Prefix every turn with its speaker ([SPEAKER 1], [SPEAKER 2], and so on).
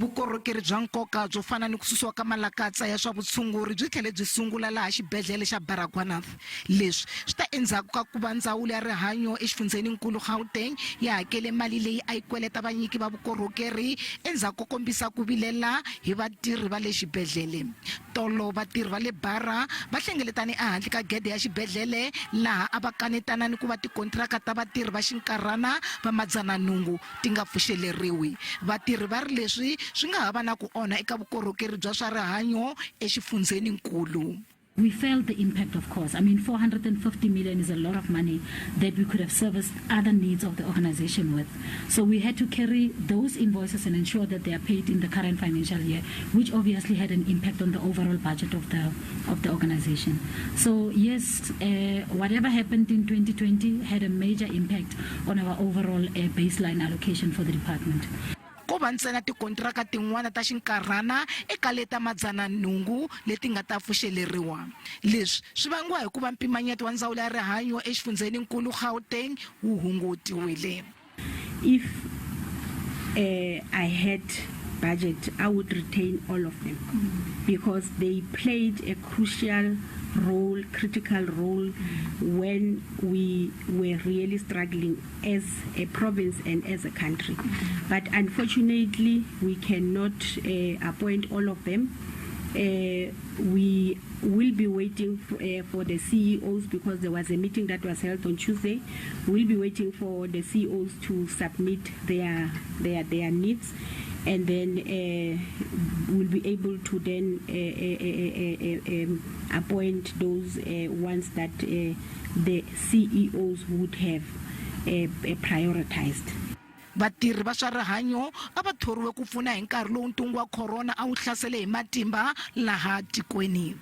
[SPEAKER 1] Vukorhokeri bya nkoka byo fana ni ku susiwa ka malakatsa ya swa vutshunguri byi tlhele byi sungula laha xibedhlele xa Baragwanath. Leswi swi ta endzhaku ka ku va ndzawulo ya rihanyo exifundzheninkulu Gauteng ya hakele mali leyi a yi kweleta vanyiki va vukorhokeri endzhaku ko kombisa ku vilela hi vatirhi va le xibedhlele. Tolo vatirhi va le Bara va hlengeletane ehandle ka gede ya xibedhlele laha a va kanetana ni ku va tikontiraka ta vatirhi va xinkarhana va madzananhungu ti nga pfuxeleriwi. Vatirhi va ri leswi swi nga ha va na ku onha eka vukorhokeri bya swa rihanyo exifundzheninkulu.
[SPEAKER 2] We felt the impact, of course. I mean, 450 million is a lot of money that we could have serviced other needs of the organization with. So we had to carry those invoices and ensure that they are paid in the current financial year, which obviously had an impact on the overall budget of the organization. So yes, whatever happened in 2020 had a major impact on our overall baseline allocation for the department.
[SPEAKER 1] Ko va ntsena tikontiraka tin'wana ta xinkarhana eka leta madzananhungu leti nga ta pfuxeleriwa. Leswi swi vangiwa hi ku va mpimanyeto wa ndzawulo ya rihanyo exifundzheninkulu Gauteng wu hungutiwile.
[SPEAKER 3] If I had budget, I would retain all of them because they played a crucial role, critical role when we were really struggling as a province and as a country. But unfortunately, we cannot appoint all of them. We will be waiting for the CEOs because there was a meeting that was held on Tuesday. We'll be waiting for the CEOs to submit their needs, and then we'll be able to then appoint those ones that the CEOs would have prioritized.
[SPEAKER 1] Vatirhi va swa rihanyo a va thoriwe ku pfuna hi nkarhi lowu ntungu wa corona a wu hlasele hi matimba laha tikweni.